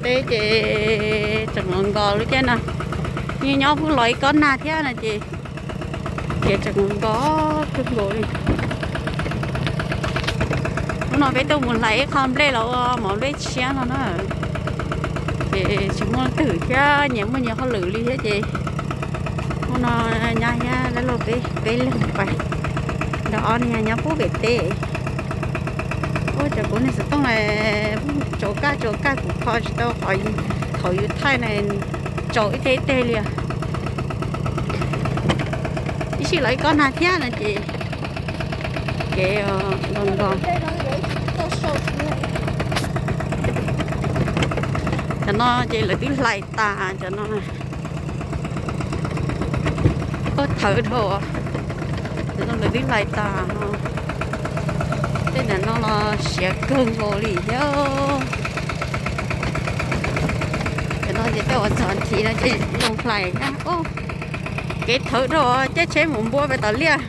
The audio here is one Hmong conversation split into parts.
Ces tseem los nkos lub caij no, nyob nyob kuj los ib kob nag thiab no ces, ces tseem los nkos kawg nkaus li. Hnub no peb tuaj mus hlais ib qho nplej los ua mov nplej tshiab no na. Ces tsis muaj twm thiab nyias muaj nyias hauj lwm li thiab ces hnub no nyab thiab dab laug peb, peb leeg pais nrog ob niag nyob pub pem teb. Ua cas kuv niag xov tooj tsaus kaj tsaus kaj kuv kho tsis tau qhov, thaum yus thaij na tsaus ib teg ib teg li. Ib sij los ib kob nag thiab no ces kev los nkos. Cov no ces lawv twb hlais tas cov no. Oj, thawv dhau. Cov no lawv twb hlais tas. Tej ntawm no los siav kawg nkaus li thiab. Cov no ces tej uas txog thiv no ces zoo hlais thiab. Kev thawv dhau, caij tsheb mus npua pem tom liaj.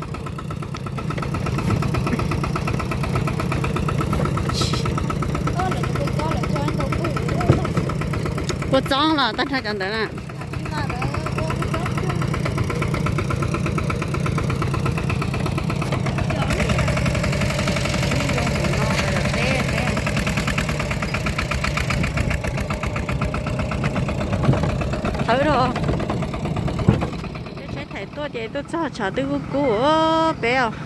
Kua txob los tag nrho cov ntawd na. Thawv dhau. Caij tsheb thaim tuaj ces tuaj txog tshav twb kub kub peb os.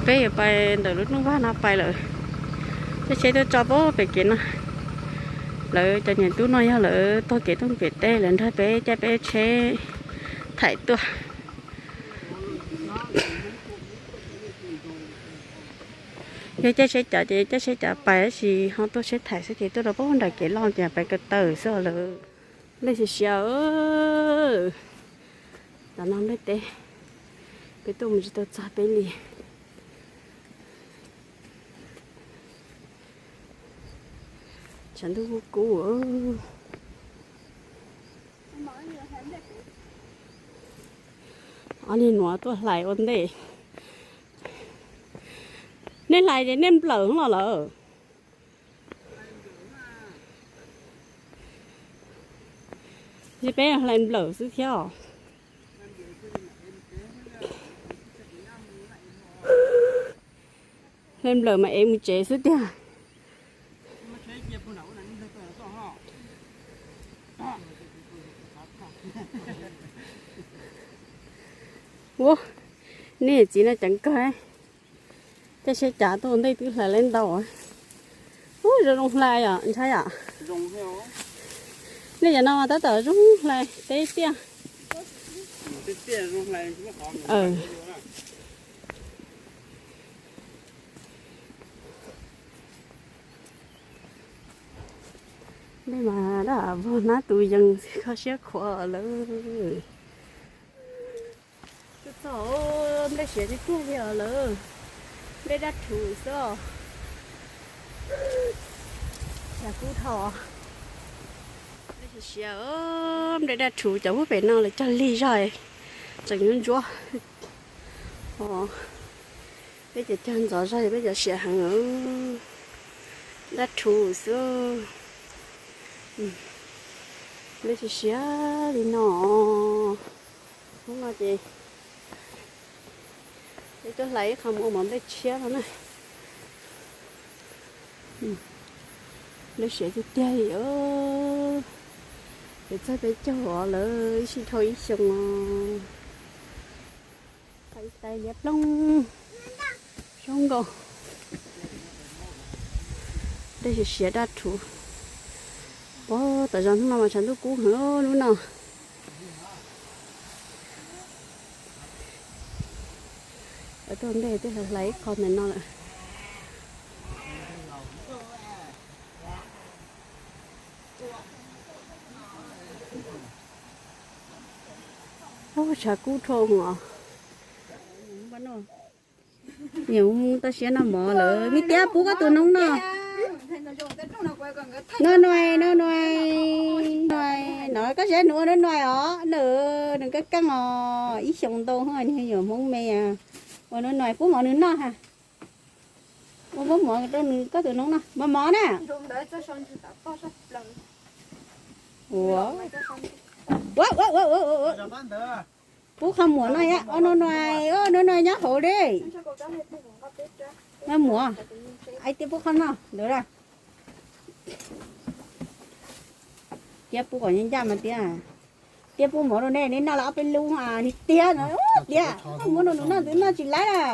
Peb yuav pais ntawm lub rooj vag no pais lawm. Caij tsheb tuaj tso pem kev no. Lawv cov niam tub no yog lawv taug kev tuaj pem teb, lawv nrog peb caij peb tsheb thaim tuaj. Yog caij tsheb cav ces caij tsheb cav pais, tab sis ho tuaj tsheb thaim xwb ces tuaj rau pem nram kev loj ces pais ko taw xwb lawm. Nplej siav siav. Tam no nplej teb, peb tuaj mus tsis tau txog peb li. Tshav ntuj kub kub. Ob niag nuav tuaj hlais ua ntej. Nej hlais ces nej nplawm los lawm. Ces peb hlais nplawm xwb thiab os. Hlais nplawm mas ev mus tsev xwb tiag. Ua, nej txiv no ceev kawg. Caij tsheb cav tuaj ntej twb hlais lawm ntau. Ub, zoo zoo hlais os ntshai os. Nej cov no mas tab tom zoo hlais teb tiag. Nej mas dab vog hnab tus yees kho siab khuav lawm. Tuaj txog nplej siav tiag tiag li os lawm. Nplej daj rhuv xwb os. Tshav kub dhau. Nplej siav siav, nplej daj rhuv cov pub pem no lawv cog lig zog, tseem ntsuab ntsuab. Peb cov cog ntxov zog, peb cov siav heev. Daj rhuv xwb. Nplej siav siav li no. Hnub no ces peb tuaj hlais ib qho mus ua mov nplej tshiab no na. Nplej siav tiag tiag li. Peb txog peb caug os lawm, ib sij dhau ib xyoo os. Tais liab ploog, zoo nkauj. Nplej siav siav daj rhuv. Pog, tam zog hnub no mas tshav ntuj kub heev hnub no. Tuaj ntej twb hlais ib qho ntawm no lawm. Ub, tshav kub dhau os. Nyiam mus toj siab noj mov lawm. Me tiab, pub koj tus noob noj. Noj nuai, noj nuai, noj nuai. No koj saib nws ua noj nuai os, nws, nws kaj kaj os, ib xyoos ntau hos nws yuav Hmoob me. Ua noj nuai pub mov nws noj ha. Ua muab mov rau nws koj tus noob no, mov mov na. Ua, ua, ua, ua, ua, ua. Pub qhov muam no, o no no, o no no nyob hauv li. Muam, ais tias pub qhov no ntawd. Tiab pub kom ncaj ncaj mas tiab. Tiab pub mov rau nej, nej noj los ob peb lub, niag tiab no tiab, muab rau nws noj, nws noj tsis laib a.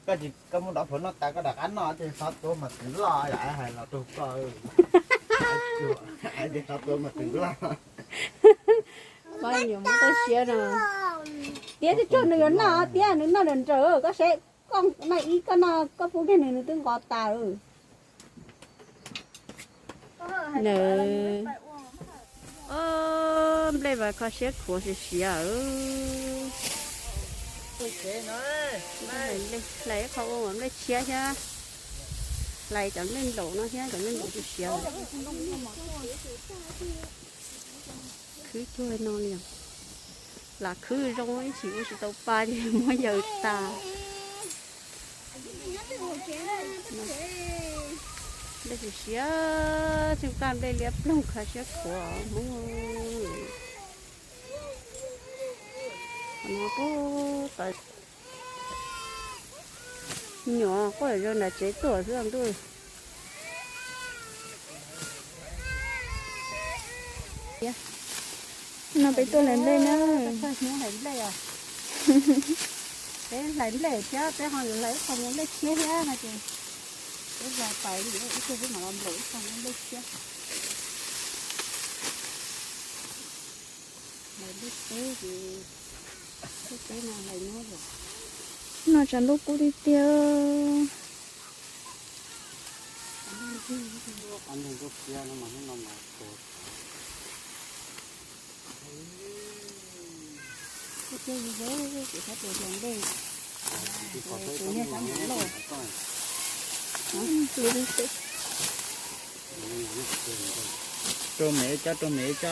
Koj muab dov phuav noj tas koj rov qab noj, xov tuav mas twv loj, hais los rau koj. Xov tuav mas twv loj. Pab nyuam muab toj siab no. Tiab twb tsuag nws yuav noj tiab, nws noj nrawm nrawm, koj saib, koj noj ib koj noj koj pub kiag nws, nws twb nqos tas. Nws, nplej vas kho siab khuav siav siav. Hlais ib qho ua nplej tshiab thiab, hlais cov nplej nplaum no thiab, cov nplej nplaum siav siav. Khwb cuag no li os. Lam khwb zoo ib chim ua tsis tau pa ces muab yaws tas. Nplej siav siav, tsheej qaj nplej liab ploog kho siab khuav Hmoob. Qhov no puag tom nyuam quaj zoo nram tsev tuaj xwb ntuj. No peb tuaj hlais nplej na. Hlais nplej os. Peb hlais nplej thiab peb ho yuav hlais ib qho nplej tshiab thiab no ces peb hlais pais ib tug peb mam los nplaum ib qho nplej tshiab. Hlais nplej teb ces nplej teb no hlais nyuaj lawm. No tshav ntuj kub tiag tiag. Rau me ib co, rau me ib co,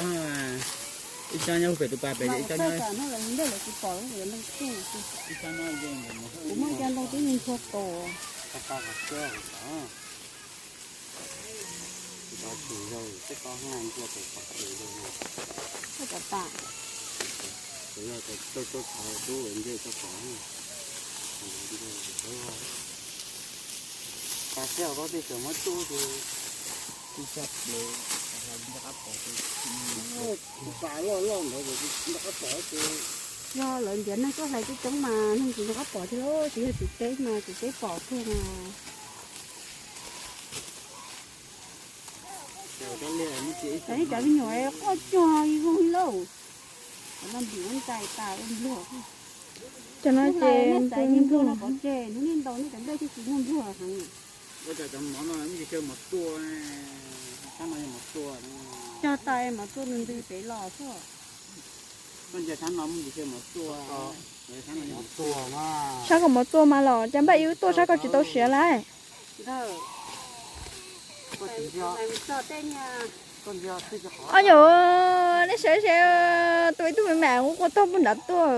ib co nyob pem tus pas pem, ib co nyob. Kuv muaj ib co ntoo twb yeej ntxhua kaus. Yog lawv ntiav neeg tuaj hlais coob coob mas neeg tsis nco qab pom thiab, tsis yog txiv teb mas txiv teb pom kawg mas. Cov me nyuam quaj cuag ib voog lauj. Cov no ntim ua ntais tas ua npluag. Cov no ces nplej no pov tseg, hnub niaj ntaus nej cov nplej thiaj tsis muaj npluag heev. Cog tas mov txua ntws pem los xwb. Sab kom mov txua mas los cas npaj ib wb tuaj sab ko tsis tau siav lawm. Ob nyuam, nej saib seb, tuaj ib tug me me ua quaj tog puag nrad tuaj.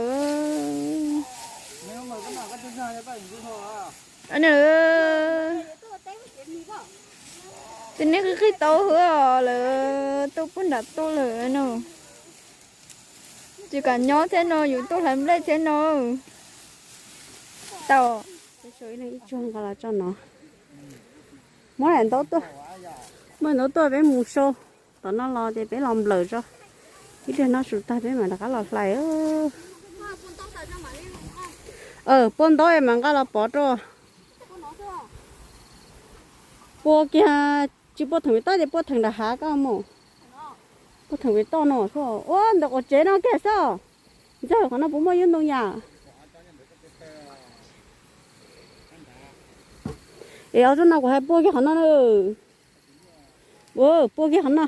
Ces nej qhib qhib tau hwv os, lawv tuaj puag nrad tuaj lawm no. Tsis kam nyob thiab no, yus tuaj hlais nplej thiab no. Tau, ib tsuag nqa los tso no. Muab daim ntaub tuaj, muab daim ntaub tuaj peb mus sau. Tom no los ces peb los nplawm tso. Ib pliag no su tag peb mam rov qab los hlais. Pua ntaub es mam nqa los pov rau. Pua kiag, tsis pua theem pem toj ces pua theem nram hav koj mus. Pua theem pem toj no xwb. Ua ntawm qaum tsev no kiag xwb. Ntxawg, qhov no puas muaj yub ntoo yam? Es ob tsob no kuv hais pua kiag qhov no na. Pua kiag qhov no.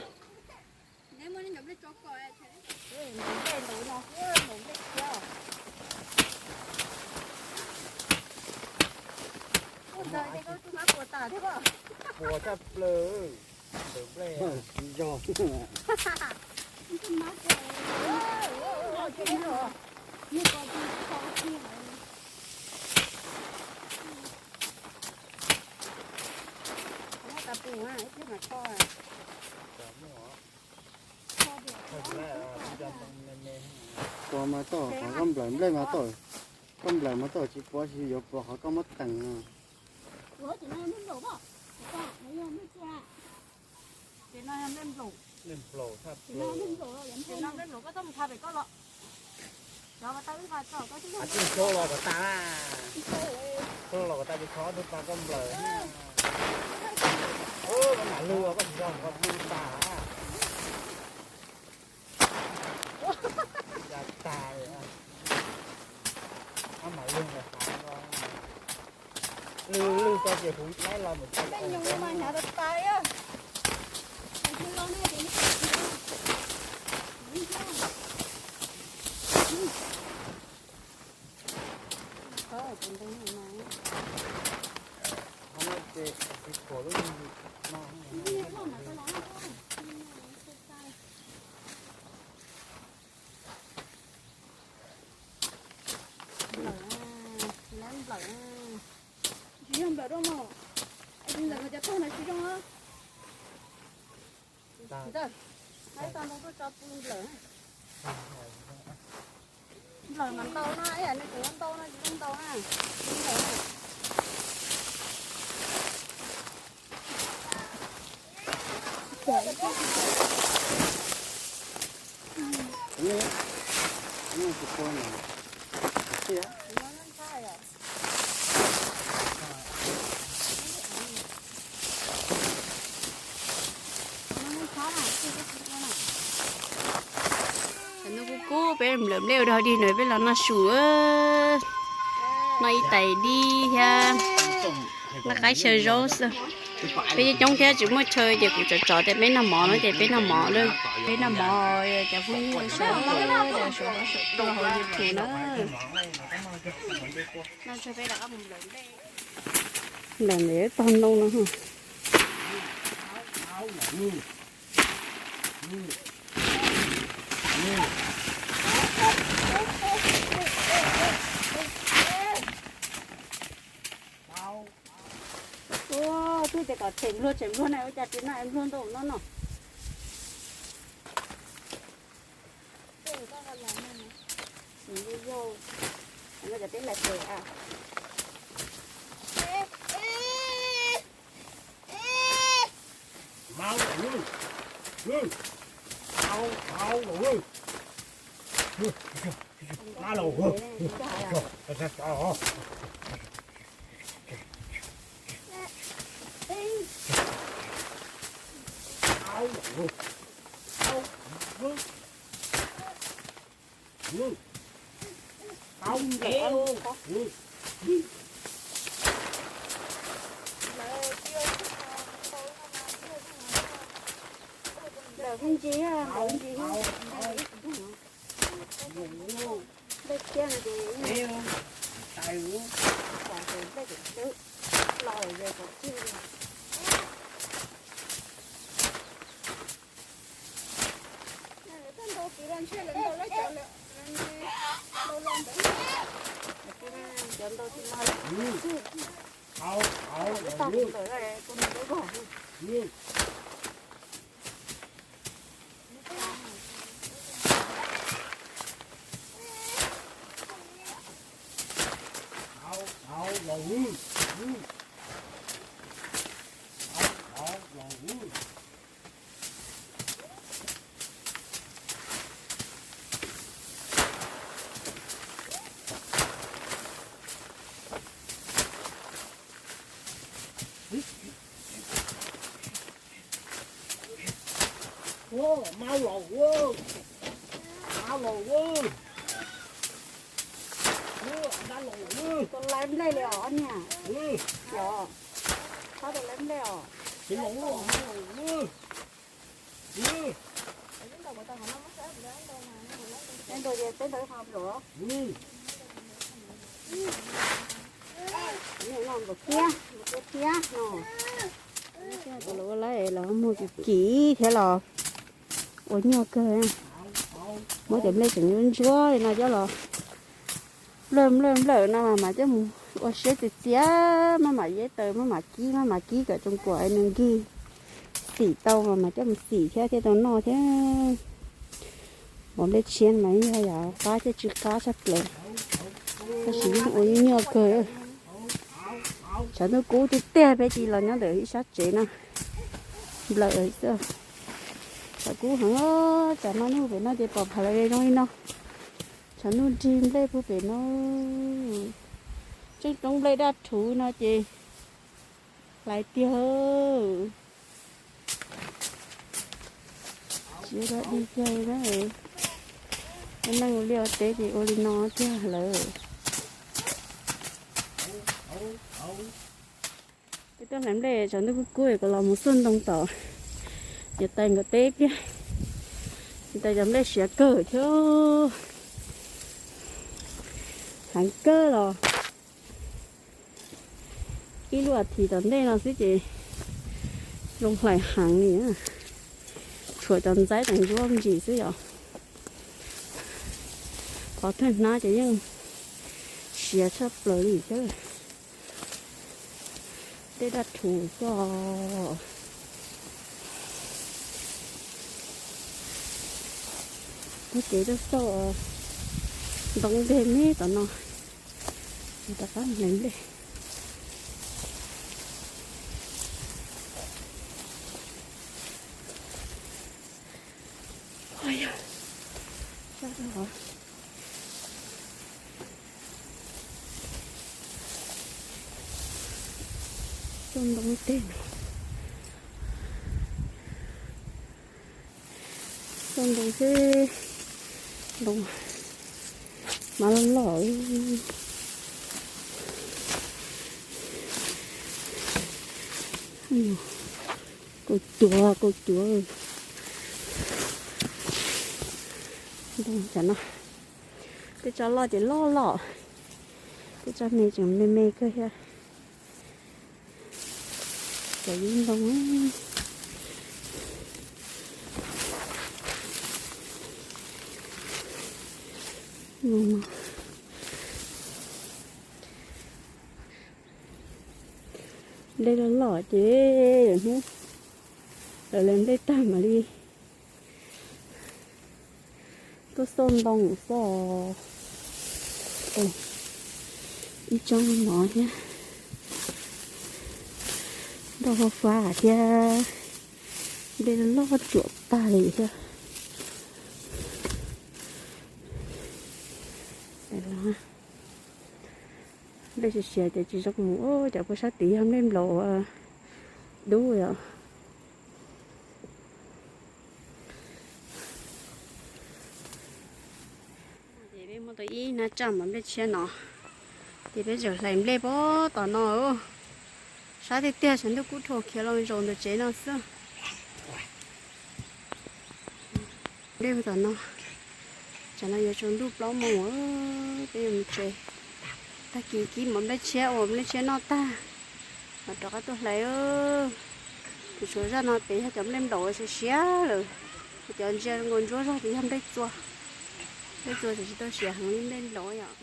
Kua mas tau, qhov koj nplawm nplej mas tau, koj nplawm mas tau tsis pom, tsis yuav pom qhov koj muab teem no. Tij los kom tas, tij los kom tas, tsis txhob ob tug pas koj nplawm. Koj mam lug, koj tsis txhob koj lug tas. Ya tas li. Koj mam lug, lwj lwj koj ces kuv laib los mus tau. Nplawm, nplawm, nplawm. Tsis yog nplawm rau mog, es nplawm no cov tag no tsis zoo. Ntawd, hais tau ntau tuaj tso pw nplawm. Nplawm mas ntau na, ib yam li kuv ntau na, tsis zoo ntau na. Nplawm na. Nub kub kub peb nplawm nplej ua dog dig no peb los noj su, noj ib tais dib thiab noj qaib xyaw zaub xwb. Peb coob coob thiab tsis muaj chaw ces kuv tsom tsom tias peb noj mov no ces peb noj mov na. Peb noj mov, cov phooj ywg sawv daws sawv daws tuaj hauv YouTube na. Nplawm ntawm tog ntoo no. Ua, twb tias kom tshem npluag tshem npluag na, ua cas tsis noj es npluag ntau no no. Yau, yau, cov teb lais tes a. Lawv ntsis, lawv ntsis. Nplej thiab no ces, nplej ces los ces kom tij. Koj ntau kwv los ntshe lawv ntaus lawv cov lawm, ntau los ntawd. Cov ntau tsis los lawm. Ib tag ntawd kuv nws lub vog. Mau los, mau los, dab los. Tus lawv nplej li os niam. Yog, qhov tus lawv nplej os. Tsis los, mau los. Peb ntaus ces peb ntaus ib qho los. Ntaus thiab, ntaus thiab no. Tus lawv ua laib los muag kim kim thiab los ua nyuaj kawg. Muab cov nplej tseem ntsuab ntsuab li no coj los nplawm nplawm nplawm no mas mam coj mus ua siab txias txias, maj mam yeb taws, maj mam kib, maj mam kib kom tsoo kuam nws nkig. xim tau mas mas coj mus xim thiab thiaj tau noj thiab. Mov nplej tshiab mas yog yam qab thiab tsis qab tshaj plaws, tab sis yeej ua nyuaj nyuaj kawg. Tshav ntuj kub tiag tiag, peb cia li los nyob ntawm ib sab tsev no nplawm xwb. Tshav kub heev, tsam no nug pem no ces pom phav lawv zoo li no. Tshav ntuj nrig nplej puag pem no. Tseem roob nplej daj rhuv no ces hlais tiag. Tsis ua dog dig kiag li na. Ua neej ua liaj ua teb ces ua li no kiag lawm. Peb tuaj hlais nplej tshav ntuj kub kub es kuv los mus xuaj ntoo tom niam tais nkawd teb ib pliag. Niam tais cov nplej siav kawg thiab, heev kawg los ib lub as thiv tom ntej no xwb ces zoo hlais heev li. Tshuav cov ntxaib tseem ntsuab ntsis xwb yom. Qhov thawj hnab ces yeej siav tshaj plaws li thiab. Tej daj rhuv xwb. Taug kev tuaj xauj ntoo nteg me tom no, rov qab hlais nplej. Xauj ntoo tej no, xauj ntoo xwb, ntoo mas loj loj. Kaum cuav, kaum cuav. Ntoo no, tej tsob loj ces loj loj, tej tsob me tseem me me kawg thiab. Cov yub ntoo no, nplej loj loj ces hnub lawv hlais nplej tag mam li tuaj xauj ntoo xwb. Ib tsob no thiab, ntau hauv fab thiab, nplej loj tsuam tag li thiab. Nplej siav siav ces tsis zoo mus, cov puag sab tid yog nplej nplaum dub yom. Ces peb muab tau ib hnab tsaj mov nplej tshiab no, ces peb tseem hlais nplej puag tom no. Sab tiag tiag, tshav ntuj kub dhau khiav los zaum ntawm tsev no xwb. Nplej puag tom no, tsam no yuav tsaus ntuj plaub moos, peb yuav mus tsev. Tag kis kib mov nplej tshiab ua nplej tshiab noj tag, mam rov qab tuaj hlais. Kuv tshuav zaj no pem yog cov nplej nplaum siav siav lawm, cov ntsia nkaus ntsuab zog ces yog nplej txua. Nplej txua ces tsis tau siav heev li nplej nplaum yom.